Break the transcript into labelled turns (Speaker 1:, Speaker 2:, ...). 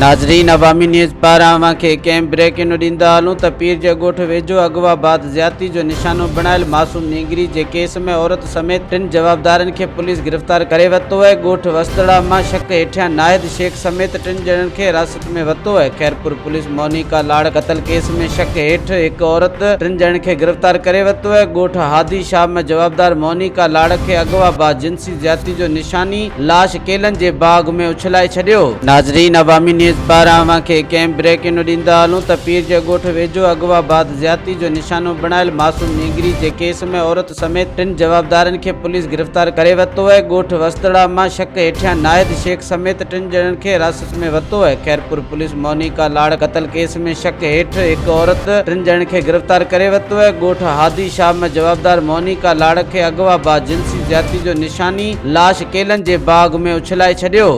Speaker 1: ناظرين عوامي نيوز پاران اوهان کي ڪنهن بريڪنگ ڏيندا هلون ته پير جي ڳوٺ ويجهو اغوا بعد زيادتي جو نشانو بڻايل معصوم نينگري جي ڪيس ۾ عورت سميت ٽن جوابدارن کي پوليس گرفتار ڪري ورتو آهي ڳوٺ وسطڙا مان شڪ هيٺيان ناهيد شيخ سميت ٽن ڄڻن کي حراست ۾ ورتو آهي خيرپور پوليس مونيڪا لاڙ قتل ڪيس ۾ شڪ هيٺ هڪ عورت ٽن ڄڻن کي گرفتار ڪري ورتو آهي ڳوٺ هادي شاهه ۾ جوابدار مونيڪا لاڙ کي اغوا بعد جنسي زيادتي جو نشاني لاش ڪيلن جي باغ ۾ اڇلائي ڇڏيو. ناظرين عوامي نيوز پاران اوهان کي ڪنهن بريڪنگ ڏيندا هلون ته پير جي ڳوٺ ويجهو اغوا بعد زيادتي جو نشانو بڻايل معصوم نينگري جي ڪيس ۾ عورت سميت ٽن جوابدارن کي پوليس گرفتار ڪري ورتو آهي ڳوٺ وسطڙا مان شڪ هيٺيان ناهيد شيخ سميت ٽن ڄڻن کي حراست ۾ ورتو آهي خيرپور پوليس مونيڪا لاڙ قتل ڪيس ۾ شڪ هيٺ هڪ عورت ٽن ڄڻن کي گرفتار ڪري ورتو آهي ڳوٺ هادي شاهه ۾ جوابدار مونيڪا لاڙ کي اغوا بعد جنسي زيادتي جو نشاني لاش ڪيلن جي باغ ۾ اڇلائي ڇڏيو.